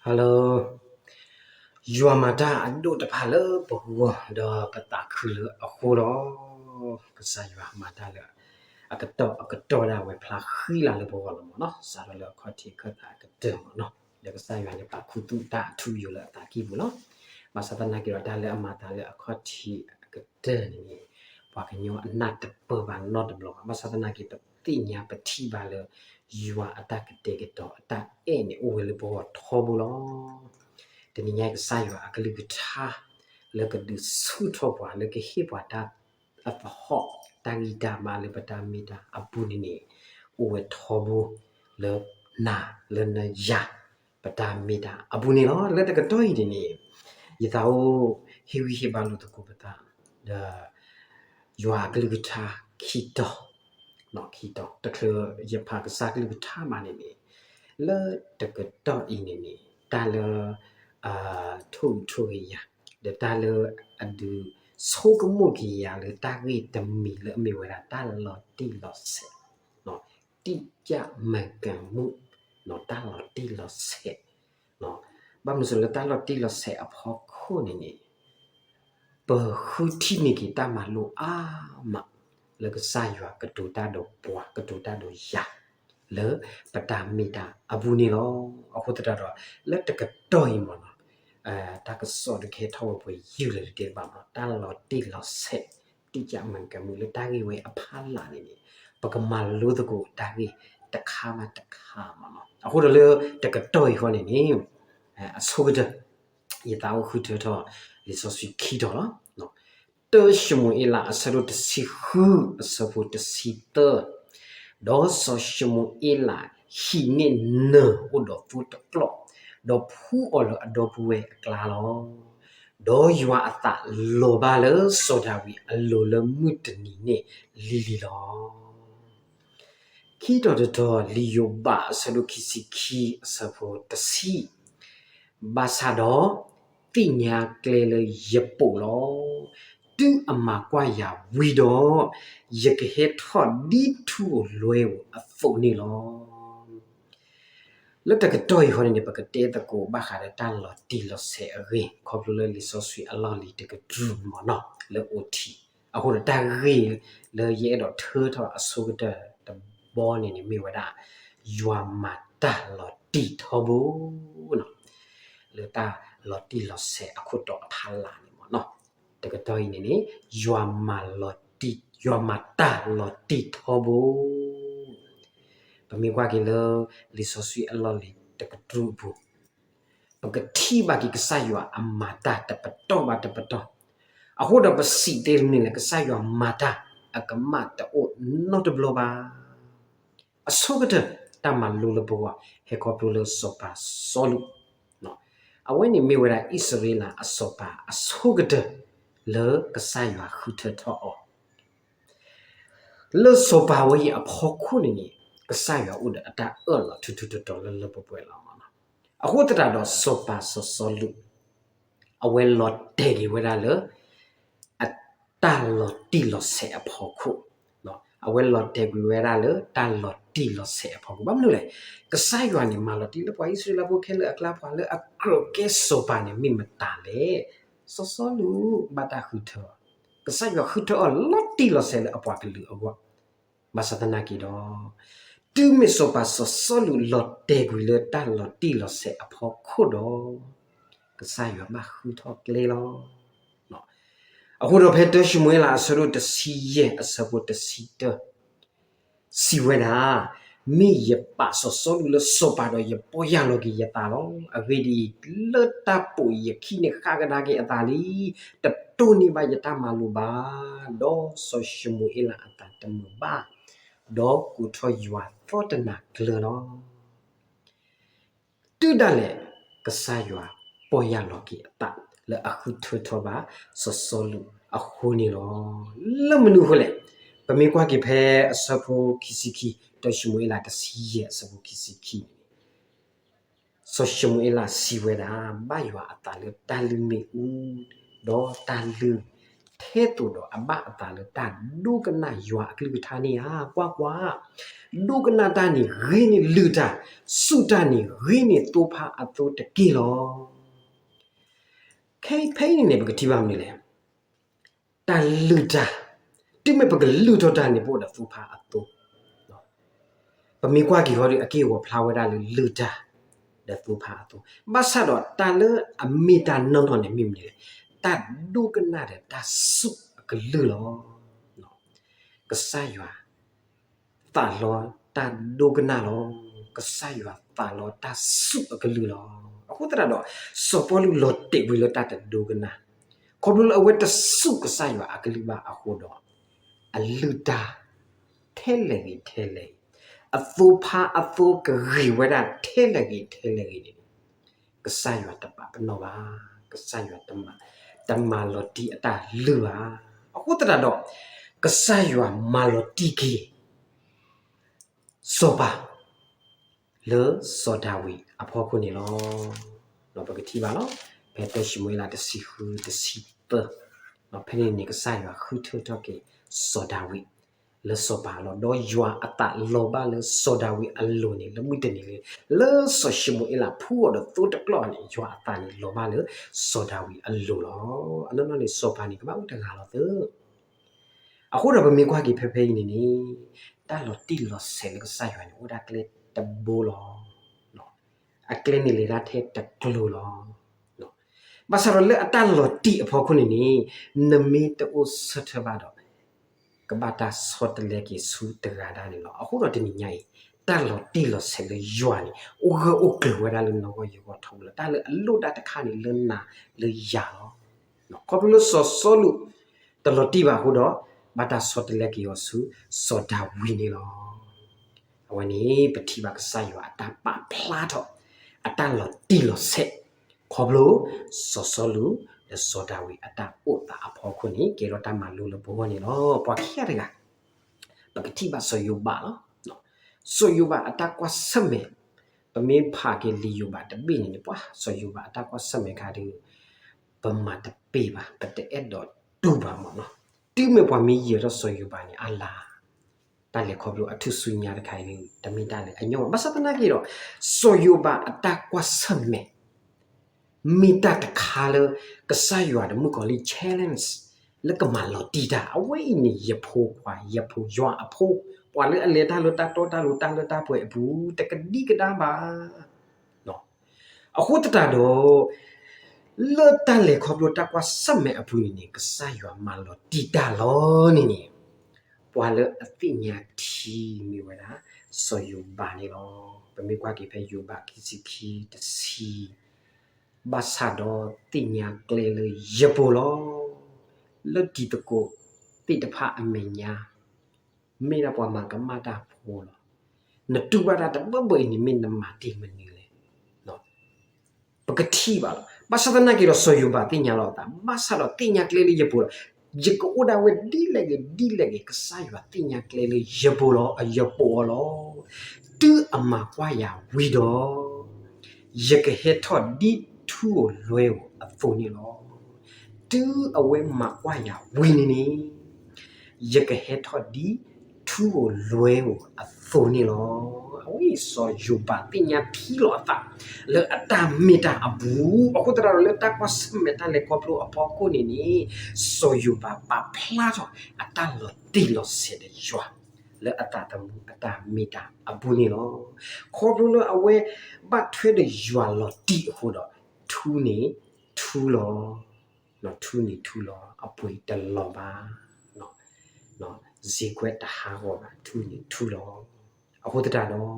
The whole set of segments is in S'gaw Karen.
Hello, ယွၤမၤတၢ်အဒိၣ်တဖၣ်လၢပဂီၢ် ဒီးပသးခုလၢအဃိလီၤ. ကစၢ်ယွၤမၤတၢ်လၢ အကတီၢ်အကတီၢ်ဒၣ်ဝဲဖျါဃံလၤလၢပဂီၢ်လီၤမ့ၢ်နီၤ. စးထီၣ်လၢအခီၣ်ထံးအခၢၣ်သးအကတၢၢ်မ့ၢ်နီၤ, ဒီးကစၢ်ယွၤန့ၣ်ပာ်ခူသူၣ်တၢ်အထူအယိာ်လၢအသးကံၢ်ပူၤလီၤ. ဘၣ်ဆၣ်သနာ်က့ဒီးတၢ်လၢအမၤတၢ်လၢအခီၣ်ထံးအကတၢၢ်န့ၣ်န့ၣ် ပှၤကညီအနၢ်တပၢၢ်ဘၣ်နီတဘျီဘၣ်. ဘၣ်ဆၣ်သနာ်က့ ပသ့ၣ်ညါပထံၣ်ဘၣ်လၢ ယွၤအတၢ်ကတဲာ်ကတီၤအတၢ်အဲၣ်န့ၣ် အိၣ်ဝဲလၢပဂီၢ်ထီဘိလီၤ. တနံၤညါအံၤ ကစၢ်ယွၤအကလုၢ်ကထါ လၢကဒုးဆူၣ်ထီၣ်ပှၤ လၢကဟ့ၣ်ပှၤတၢ်အသဟီၣ် တၢ်ဂံၢ်တၢ်ဘါလၢပတၢ်မ့ၢ်တၢ်အပူၤန့ၣ်န့ၣ် အိၣ်ဝဲထီဘိ လၢနၤလၢနယၤ ပတၢ်မ့ၢ်တၢ်အပူၤန့ၣ်လီၤ. လၢတကတီၢ်အံၤန့ၣ်န့ၣ် ယသးအိၣ်ဟ့ၣ်ဂံၢ်ဟ့ၣ်ဘါလိာ်သကိးပသး ဒီး ယွၤအကလုၢ်ကထါခံတီၤ, ခံတီၤ တချုးယဖးကစၢ်ကလုၢ်ကထါမးန့ၣ်န့ၣ် လၢတကတီၢ်အံၤန့ၣ်န့ၣ် တၢ်လၢ ထိၣ်အုးထိၣ်ဂ့ၤယၤ ဒီးတၢ်လၢအဒုးဆိကမိၣ်က့ၤယၤလၢတၢ်ဂ့ၢ်တမံၤလၢအမ့ၢ်ဝဲဒၣ်တၢ်လီၤတံၢ်လီၤဆဲး, တိကျမှန်ကန်မှု တၢ်လီၤတံၢ်လီၤဆဲး, ဘၣ်မနုၤအဃိလၢတၢ်လီၤတံၢ်လီၤဆဲးအဖီခိၣ်န့ၣ်န့ၣ် ပဃုထံၣ်န့ၢ်က့ၤတၢ်မၤလိအါမး လၢကစၢ်ယွၤကတိၤတၢ်ဒီးပှၤ ကတိၤတၢ်ဒီးယၤ လၢပတၢ်မ့ၢ်တၢ်အပူၤန့ၣ်လီၤ. အဃိသတးဒီး လၢတကတီၢ်အံၤမ့ၢ်နီၤ တၢ်ကစီၣ်ဒုးကဟဲထီၣ်ဝဲပှဲၤယုၢ်လၢတတဲတဘၣ်မ့ၢ်နီၤ တၢ်လီၤတံၢ်လီၤဆဲး တိကျမှန်ကန်မှု လၢတၢ်ဂ့ၢ်ဝဲအဖီလာ်န့ၣ်န့ၣ် ပကမၤလိသကိးတၢ်ဂ့ၢ်တခါဘၣ်တခါမ့ၢ်နီၤ. အဃိဒီးလၢတကတီၢ်အံၤဃီန့ၣ်န့ၣ် အဆိကတၢၢ် ယသးအိၣ်ဃုထၢထီၣ်လံာ်စီဆှံခံတီၤလီၤ. တၢၡမူၤအ့လး အဆၢဒိၣ်တဆံဃု အဆၢဖိတဆံသၢ, ဒီးစီၤၡမူၤအ့လးဟံးန့ၢ်နၢၤအိၣ်ဒီးသိတကျီၢ်, ဒီးဖှူအီၤလၢအဒီပုၢ်ဝဲၢ်အကျါလီၤ. ဒီးယွၤအသးလီၤဘၣ်လၢစီၤဒၤဝံးအလိၤလၢမုၢ်တနံၤန့ၣ်လံၤလံၤလီၤ. ခံတီၤတတီၤ လံာ်ယိၤဘး အဆၢဒိၣ်ခံဆံခံ အဆၢဖိတဆံ, ဘၣ်ဆၣ်ဒီး သ့ၣ်ညါကျဲလၢယပိာ်လီၤ. တုၤအမၤကွၢ်ယၤဝံၤဒီး ယကဟဲထီၣ်ဒ်ထူဧိၤလွဲဧိၤအသိးန့ၣ်လီၤ. လၢတကတီၢ်အံၤဃီန့ၣ်န့ၣ် ပကတဲသကိးဘၣ်ဃးဒီးတၢ်လီၤတံၢ်လီၤဆဲးအဂ့ၢ် ခီဖျိလၢလံာ်စီဆှံအလီၢ်လံၤတကတြူၢ်မ့ၢ်နီၤ လၢအိၣ်ထံး, အဃိဒီးတၢ်ဂ့ၢ်လၢယအဲၣ်ဒိးထၢထီၣ်အဆိကတၢၢ်တဘီန့ၣ်န့ၣ် မ့ၢ်ဝဲဒၣ် ယွၤမၤတၢ်လီၤတံၢ်ထီဘိ လၢတၢ်လီၤတံၢ်လီၤဆဲးအခိၣ်တီအဖီလာ်န့ၣ်မ့ၢ်နီၤ. တကတီၢ်အံၤန့ၣ်န့ၣ် ယွၤမၤလီၤတံၢ်, ယွၤမၤတၢ်လီၤတံၢ်ထီဘိ. ပမ့ၢ်ကွၢ်က့ၤလၢ လံာ်စီဆှံအလီၢ်လံၤတကတြူၢ်အပူၤ, ပကထံၣ်ဘၣ်က့ၤကစၢ်ယွၤအမၤတၢ်တပတီၢ်ဘၣ်တပတီၢ်, အဃိဒီးပစံးတ့ၢ်မနုၤလဲၣ် ကစၢ်ယွၤမၤတၢ်အကမၣ်တအိၣ်နီတဘျီဘၣ်. အဆိကတၢၢ် တၢ်မၤလိလၢပဂီၢ် ဟဲခီဖျိလၢစီၤပၤစီလူး, အဝဲန့ၣ်မ့ၢ်ဝဲဒၣ်အံၣ်စရ့လးအစီၤပၤအဆိကတၢၢ် လၢကစၢ်ယွၤဃုထၢထီၣ်အီၤ လၢစီၤပၤဝဲအံၤအဖီခိၣ်န့ၣ်န့ၣ် ကစၢ်ယွၤအိၣ်ဒီးအတၢ်အၢၣ်လီၤထူထူတီတီလၢလၢပှဲၤပှဲၤလီၤမ့ၢ်နီၤ. အဃိသတးဒီးစီၤပၤစီၤစီလူး အဝဲလီၤတဲာ်က့ၤဝဲဒၣ်လၢ အတၢ်လီၤတံၢ်လီၤဆဲးအဖီခိၣ်, အဝဲလီၤတဲာ်ကွံာ်ဝဲဒၣ်လၢတၢ်လီၤတံၢ်လီၤဆဲးအဖီခိၣ်. ဘၣ်မနုၤလဲၣ်, ကစၢ်ယွၤန့ၣ် မၤလီၤတံၢ်လၢပှၤအံၣ်စရ့လးဖိခဲလၢာ်အကျါ ပှၤလၢအကြၢးကဲစီၤပၤန့ၣ် မ့ၢ်မတၤလဲၣ်. စီၤစီလူး ဘၣ်တၢ်ဃုထၢအီၤ, ကစၢ်ယွၤဃုထၢအီၤလီၤတံၢ်လီၤဆဲးလၢအပှၤကလုာ်အဂီၢ်, ဘၣ်ဆၣ်သနာ်က့ဒီး တုၤမ့ၢ်စီၤပၤစီၤစီလူးလီၤတဲာ်ကွံာ်လၢတၢ်လီၤတံၢ်လီၤဆဲးအဖီခိၣ်ဒီး ကစၢ်ယွၤဘၣ်ဃုထီၣ်ကျဲလီၤ. အဃိဒီးဖဲတၢၡမူၤအ့လးအဆၢဒိၣ်တဆံယဲၢ်အဆၢဖိတဆံတၢ စံးဝဲဒၣ်, မ့ၢ်ယပာ်စီၤစီလူးလၢစီၤပၤဒီးယပီၢ်ယၢ်လီၤက့ၤယသးလီၤ. အဂ့ၢ်ဒ်အံၤ, လၢတၢ်ပိာ်ယခံန့ၣ်ဃၣ်ကဒါက့ၤအသးလံ, တတိၢ်န့ၢ်ဘၣ်ယတၢ်မၤလိာ်ဘၣ်. ဒီးစီၤၡမူၤအ့လးအသးတမုာ်ဘၣ်, ဒီးကိးထီၣ်ယွၤသီတနၤကျၢၤလီၤ. တုၤဒၣ်လဲာ် ကစၢ်ယွၤပီၢ်ယၢ်လီၤက့ၤအသး လၢအဃုထၢထီၣ်ဘၣ်စီၤစီလူးအဃိန့ၣ်လီၤ. လၢမနုၤအဃိလဲၣ်, ပမ့ၢ်ကွၢ်က့ၤဖဲအဆၢဖိခံဆံခံ, တၢၡမူၤအ့လးတဆံယဲၢ်အဆၢဖိခံဆံခံန့ၣ် စီၤၡမူၤအ့လးစံးဝဲဒၣ်, ဘၣ်ယွၤအသးလၢတၢ်လုၢ်မ့ၣ်အူ, ဒီးတၢ်လုၢ်ထ ထဲသိးဒီးအဘၣ်အသးလၢတၢ်ဒိကနၣ်ယွၤအကလုၢ်ကထါန့ၣ်ဧါ. ကွၢ်ကွၢ်, ဒိကနၣ်တၢ်န့ၣ်ဂ့ၤန့ၢ်လုၢ်တၢ်, စူၢ်တၢ်န့ၣ်ဂ့ၤန့ၢ်သိဖါအသိတက့ၢ်လီၤ. ခဲအံၤဖဲအံၤန့ၣ်န့ၣ် ပကထံၣ်ဘၣ်မနုၤလဲၣ်. တၢ်လုၢ်တၢ်, တုၤမ့ၢ်ပကလုၢ်ထီၣ်တၢ်န့ၣ် ပအိၣ်ဒီးသိဖါအသိ ပမ့ၢ်ကွၢ်က့ၤဃီဒီး အက့ၢ်အဂီၤဖျါဝဲဒၣ်လၢလုၢ်တၢ် ဒီးသိဖါအသိ, ဘၣ်ဆၣ်ဒီးတၢ်လၢအမ့ၢ်တၢ်နီၢ်နီၢ်န့ၣ်မ့ၢ်မနုၤလဲၣ်, တၢ်ဒိကနၣ်ဒီးတၢ်စူၢ်အကလုၢ်လီၤ. ကစၢ်ယွၤ သးလီတၢ်ဒိကနၣ်လီၤ. ကစၢ်ယွၤသးလီတၢ်စူၢ်အကလုၢ်လီၤ. အဃိသတးဒီး စီၤပီလူးလီၤတဲာ်ကွံာ်လၢတၢ်တဒိကနၣ်, ခီဖျိလၢအဝဲတစူၢ်ကစၢ်ယွၤအကလုၢ်ဘၣ်အဃိဒီး အလုၢ်တၢ် ထဲလဲၣ်ဂ့ၤထဲလဲၣ်ဂ့ၤ, အသိဖါအသိကဂ့ၤဝဲဒၣ်ထဲလဲၣ်ဂ့ၤထဲလဲၣ်ဂ့ၤန့ၣ် ကစၢ်ယွၤတပာ်ပနီၣ်ဘၣ်, ကစၢ်ယွၤ တမၤလီၤတံၢ်အတၢ်လုၢ်ဘၣ်. အဃိသတးဒီး ကစၢ်ယွၤမၤလီၤတံၢ်က့ၤ စီၤပၤ လၢစီၤဒၤဝံးအဖီခိၣ်န့ၣ်လီၤ. ဒီးပကထံၣ်ဘၣ်လီၤ, ဖဲတၢၡမူၤအ့လးတဆံဃု တဆံသၢ, ဒီးဖဲန့ၣ်န့ၣ် ကစၢ်ယွၤဃုထၢထီၣ်က့ၤစီၤဒၤဝံး လၢစီၤပၤလီၤ. ဒီးယွၤအသးလီၤဘၣ်လၢစီၤဒၤဝံးအလိၤန့ၣ် လၢမုၢ်တနံၤလံ, လၢစီၤၡမူၤအ့လးဖှူအီၤဒီးသိတကျီၢ်န့ၣ် ယွၤအသးန့ၣ်လီၤဘၣ်လၢစီၤဒၤဝံးအလိၤလီၤ. အနီၢ်နီၢ်န့ၣ် စီၤပၤန့ၣ် ကဘၣ်အိၣ်တဂၤလီၤသၢ အဃိဒီးပမ့ၢ်ကွၢ်က့ၤဖဲဖဲအံၤန့ၣ်န့ၣ် တၢ်လီၤတံၢ်လီၤဆဲးလၢကစၢ်ယွၤန့ၣ် အိၣ်ဒၣ်ကျဲတဘိလီၤ. အကျဲန့ၣ်လဲၤဒၣ်ထဲတကျိၤလီၤ. ဘၣ်ဆၣ်ဒီးလၢအတၢ်လီၤတံၢ်အဖီခိၣ်န့ၣ်န့ၣ် နမ့ၢ်တအိၣ်ဆၢထၢၣ်ဘၣ်ဒီး ကဘၣ်တၢ်ဆီတလဲက့ၤဆူတဂၤဒၣ်န့ၣ်လီၤ. အဃိဒီးတနံၤညါအံၤ တၢ်လီၤတံၢ်လီၤဆဲးလၢယွၤန့ၣ် အိၣ်ဂၢၢ်အိၣ်ကျၢၤဝဲဒၣ်လၢနဂီၢ်ယဂီၢ်ထီဘိလီၤ. တၢ်လၢအလိၣ်ဒၣ်တခါန့ၣ်လၢနၤလၢယၤလီၤ. ခီဖျိလၢစီၤစီလူး တလီၤတံၢ်ဘၣ်အဃိဒီး ဘၣ်တၢ်ဆီတလဲက့ၤအီၤဆူစီၤဒၤဝံးန့ၣ်လီၤ. အဝဲန့ၣ် ပထံၣ်ဘၣ်ကစၢ်ယွၤအတၢ်ပာ်ဖျါထီၣ် အတၢ်လီၤတံၢ်လီၤဆဲး ခီဖျိ စီၤစီလူး ဒီးစီၤဒၤဝံးအတၢ်အိၣ်သးအဖီခိၣ်န့ၣ် ကဲထီၣ်တၢ်မၤလိလၢပဂီၢ်န့ၣ်လီၤ. ပှၤခံဂၤတဂၤ ပကထံၣ်ဘၣ်စီၤယိၤဘးလီၤ. စီၤယိၤဘးအတၢ်ကွၢ်ဆၢၣ်မဲာ် ပမ့ၢ်ဖးက့ၤလံာ်ယိၤဘးတဘ့ၣ်န့ၣ်န့ၣ် ပှၤစီၤယိၤဘးအတၢ်ကွၢ်ဆၢၣ်မဲာ်ခါဒီး ပမၤတပ့ၤဘၣ် ပတအဲၣ်ဒိးတူၢ်ဘၣ်မၢ်နီၤ. တုၤမ့ၢ်ပှၤမ့ၢ်ယံၤထီၣ်စီၤယိၤဘးန့ၣ် အလၤ တၢ်လဲၤခီဖျိအထူၣ်စုညါတခါအံၤ တမ့ၢ်တၢ်လၢအညီဘၣ်. ဘၣ်ဆၣ်သနာ်က့ဒီး စီၤယိၤဘးအတၢ်ကွၢ်ဆၢၣ်မဲာ် မ့ၢ်တၢ်တခါလၢ ကစၢ်ယွၤတမုၣ်ကီၤလံၢ် challenge လၢကမၤလီၤတံၢ်တၢ်. အဝဲအံၤန့ၣ် ယဖိခွါ ယဖိ ယွၤအဖိ, ပှၤလၢအလဲၤတၢ်လၢတၢ်တီတၢ်လိၤ တၢ်လၢတၢ်ပှဲၤအပူၤ တကဒံကဒါဘၣ်. အဃိသတးဒီး လၢတၢ်လဲၤခီဖျိတၢ်ကွၢ်ဆၢၣ်မဲာ်အပူၤန့ၣ်န့ၣ် ကစၢ်ယွၤမၤလီၤတံၢ်တၢ်လီၤန့ၣ်န့ၣ် ပှၤလၢအသ့ၣ်ညါထံမ့ၢ်ဝဲဒၣ် စီၤယိၤဘးန့ၣ်လီၤ. ပမ့ၢ်ကွၢ်က့ၤဖဲယိၤဘးခံဆံခံတဆံ ဘၣ်ဆၣ်ဒီးသ့ၣ်ညါကျဲလၢယပူၤလီၤ. လၢတံၤသကိးသ့ၣ်တဖၣ်အမဲာ်ညါ မ့ၢ်ဒၣ်ပှၤမၤကမၣ်တၢ်ဖိလီၤ. နတူၢ်ဘၣ်တၢ်တဘၢဘၢအံၤန့ၣ် မ့ၢ်နမၤတ့ၢ်မနုၤလဲၣ်. ပကထံၣ်ဘၣ်လီၤ. ဘၣ်ဆၣ်သနာ်က့ဒီး စီၤယိၤဘးသ့ၣ်ညါလီၤအသး ဘၣ်ဆၣ်ဒီးသ့ၣ်ညါကျဲလၢယပူၤလီၤ. ယကအိၣ်ဒၣ်ဝဲဒ်လဲၣ်ဂ့ၤ ဒ်လဲၣ်ဂ့ၤ ကစၢ်ယွၤသ့ၣ်ညါကျဲလၢယပူၤလီၤ, ယပူၤအီၤလီၤ. တုၤအမၤကွၢ်ယၤဝံၤဒီး ယကဟဲထီၣ်ဒ်ထူဧိၤလွဲဧိၤအသိးန့ၣ်လီၤ. တုၤအဝဲမၤကွၢ်ယၤဝံၤန့ၣ်န့ၣ် ယကဟဲထီၣ်ဒ်ထူဧိၤလွဲဧိၤအသိးန့ၣ်လီၤ. အဝဲအံၤ စီၤယိၤဘးသ့ၣ်ညါထံလီၤအသး လၢအတၢ်မ့ၢ်တၢ်အဘူး. အဃိသတးဒီး လၢတၢ်ကွၢ်ဆၢၣ်မဲာ်တၢ်လဲၤခီဖျိအဖီခိၣ်န့ၣ်န့ၣ် စီၤယိၤဘးပာ်ဖျါထီၣ်အတၢ်လီၤတံၢ်လီၤဆဲးဒီးယွၤ လၢအသးသမူအတၢ်မ့ၢ်တၢ်အဘူးန့ၣ်လီၤ. ခီဖျိလၢအဝဲဘၣ်ထွဲဒီးယွၤလီၤတံၢ်အဃိဒီး ထူန့ၣ်ထူလီၤ, ထူန့ၣ်ထူလီၤ, အပှ့ၤတလီၤဘၣ်, စ့ကွဲးတဟးဂီၤဘၣ်, ထူန့ၣ်ထူလီၤ. အဃိသတးဒီး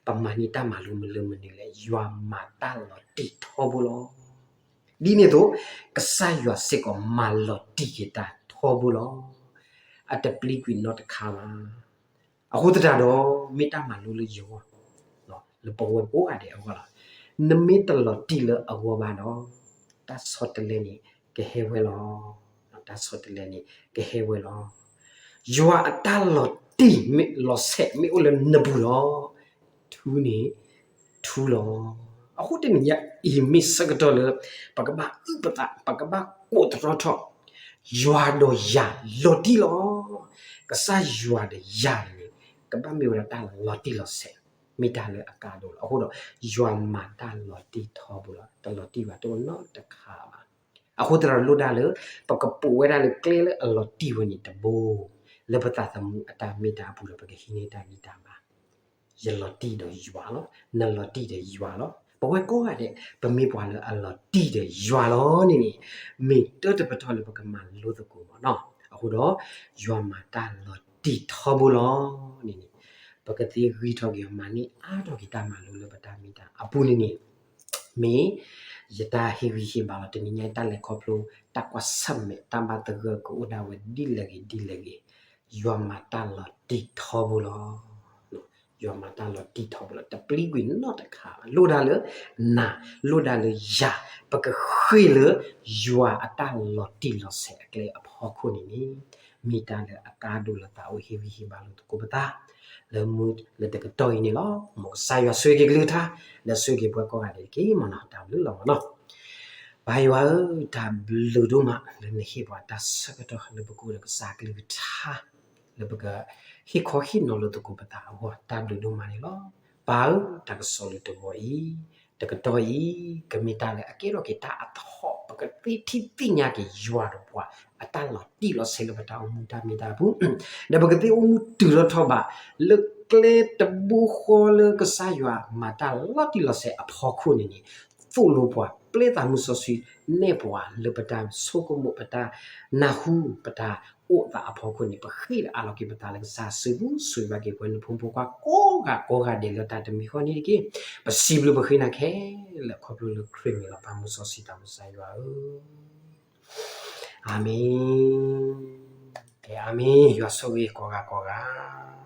ပမၤန့ၢ်တၢ်မၤလိမနုၤမနုၤလဲၣ်, ယွၤမၤတၢ်လီၤတံၢ်ထီဘိလီၤ. ဒ်န့ၣ်အသိး ကစၢ်ယွၤစ့ၢ်ကီးမၤလီၤတံၢ်က့ၤတၢ်ထီဘိလီၤ. အတပျံၤကွံာ်နီတခါဘၣ်. အဃိသတးဒီး မ့ၢ်တၢ်မၤလိလၢယဂီၢ်, လၢပဝဲကိးဂၤဒဲးအဂီၢ်လီၤ. နမ့ၢ်တလီၤတံၢ်လၢအဂီၢ်ဘၣ်ဒီး တၢ်ဆီတလဲန့ၣ်ကဟဲဝဲလီၤ. တၢ်ဆီတလဲန့ၣ်ကဟဲဝဲလီၤ. ယွၤအတၢ်လီၤတံၢ်မ့ၢ်လီၤဆဲးမ့ၢ်အိၣ်လၢနပူၤလီၤ, ထူန့ၣ်ထူလီၤ. အဃိတနံၤညါအံၤမ့ၢ်ဆၢကတီၢ်လၢ ပကဘၣ်အုၣ်ပသး ပကဘၣ်ကိးတရီထီၣ်, ယွၤဒီးယၤလီၤတံၢ်လီၤ. ကစၢ်ယွၤဒီးယၤန့ၣ် ကဘၣ်မ့ၢ်ဝဲဒၣ်တၢ်လီၤတံၢ်လီၤဆဲး, မ့ၢ်တၢ်လၢအကါဒိၣ်လီၤ. အဃိဒီး ယွၤမၤတၢ်လီၤတံၢ်ထီဘိလီၤ. တလီၤတံၢ်ဘၣ်, တအိၣ်နီတခါဘၣ်. အဃိသတးဒီးလိၣ်ဒၣ်လၢ ပကပိာ်ဝဲဒၣ်လၢကျဲလၢအလီၤတံၢ်ဝဲန့ၣ်တဘိ, လၢပသးသမူအတၢ်မ့ၢ်တၢ်အပူၤဒီး ပကဟံးန့ၢ်တၢ်ဂံၢ်တၢ်ဘါ. ယလီၤတံၢ်ဒီးယွၤလီၤ. နလီၤတံၢ်ဒီးယွၤလီၤ. ပဝဲကိးဂၤဒဲး ပမ့ၢ်ပှၤလၢအလီၤတံၢ်ဒီးယွၤလီၤန့ၣ်န့ၣ်, မ့ၢ်တၢ်တပတီၢ်လၢပကမၤလိသကိးမးနီၤ. အဃိဒီး ယွၤမၤတၢ်လီၤတံၢ်ထီဘိလီၤန့ၣ်န့ၣ်, ပကသ့ဂံၢ်ထီၣ်က့ၤအီၤ မၤန့ၢ်အါထီၣ်က့ၤတၢ်မၤလိလၢပတၢ်မ့ၢ်တၢ်အပူၤန့ၣ်န့ၣ် မ့ၢ်ယတၢ်ဟ့ၣ်ဂံၢ်ဟ့ၣ်ဘါလီၤ. တနံၤညါအံၤ တၢ်လဲၤခီဖျိ တၢ်ကွၢ်ဆၢၣ်မဲာ် တၢ်ဘၣ်သဂၢၢ်ကအိၣ်ဒၣ်ဝဲဒ်လဲၣ်ဂ့ၤဒ်လဲၣ်ဂ့ၤ, ယွၤမၤတၢ်လီၤတံၢ်ထီဘိလီၤ. ယွၤမၤတၢ်လီၤတံၢ်ထီဘိလီၤ. တပျံၤကွံာ်နီတခါဘၣ်. လိၣ်ဒၣ်လၢနၤ, လိၣ်ဒၣ်လၢယၤ, ပကဃ့ၢ်လၢ ယွၤအတၢ်လီၤတံၢ်လီၤဆဲးအကျဲအဖီခိၣ်န့ၣ်န့ၣ်, မ့ၢ်တၢ်လၢအကါဒိၣ်လၢသးအိၣ်ဟ့ၣ်ဂံၢ်ဟ့ၣ်ဘါလိာ်သကိးပသး လၢမုၢ်လၢတကတီၢ်အံၤန့ၣ်လီၤ. မ်ကစၢ်ယွၤဆိၣ်ဂ့ၤက့ၤကလုၢ်ကထါ, ဒီးဆိၣ်ဂ့ၤက့ၤပှၤကိးဂၤဒဲးတက့ၢ်မးနီၤ. တၢ်ဘျုးလီၤမးနီၤ. ပၢ်ယွၤဧၢ, တၢ်ဘျုးဒိၣ်မး လၢနဟ့ၣ်ပှၤတၢ်ဆၢကတီၢ်လၢပကအိၣ်ဒီးကစၢ်ကလုၢ်ကထါ, လၢပကဟ့ၣ်ခီဟ့ၣ်နီၤလိာ်သကိးပသးအဂီၢ်, တၢ်ဘျုးဒိၣ်မးန့ၣ်လီၤ. ပၢ်ဧၢ, တၢ်ကစီၣ်လၢတဂီၤအံၤ, တကတီၢ်အံၤ, ကမ့ၢ်တၢ်လၢအကဲထီၣ်က့ၤတၢ်အသဟီၣ်, ပကသ့ထံၣ်သ့ၣ်ညါက့ၤယွၤဒီးပှၤ အတၢ်လီၤတံၢ်လီၤဆဲးလၢပတၢ်အိၣ်မူတၢ်မ့ၢ်တၢ်အပူၤ, ဒီးပကသ့အိၣ်မူတုၤထီၣ်ထီဘး လၢကျဲတဘိဃီလၢကစၢ်ယွၤမၤတၢ်လီၤတံၢ်လီၤဆဲးအဖီခိၣ်န့ၣ်န့ၣ်, သိၣ်လိပှၤ ပျဲသးမုၢ်စီဆှံ နဲၣ်ပှၤလၢပတၢ်ဆိကမိၣ် ပတၢ်နၢ်ဟူ ပတၢ်အိၣ်သးအဖီခိၣ်န့ၣ်, ပဃ့ဒီးအးလီၤက့ၤပသးလၢကစၢ်စုပူၤ, ဆိၣ်ဂ့ၤဘၣ်က့ၤပှၤနဖိမုၣ်ဖိခွါကိးဂၤကိးဂၤဒဲးလၢတၢ်တမံၤဃီန့ၣ်တက့ၢ်. ပစံးဘျုးပဃ့နၤခဲလၢာ်ခီဖျိလၢခရံာ်မ့ၢ်လီၤ. ပၢ်မုၢ်စီဆှံသးမုၢ်ကစၢ်ယွၤဧၢ, အၤမ့ၣ်. ကဲ အၤမ့ၣ်, ယွၤဆိၣ်ဂ့ၤကိးဂၤကိးဂၤ.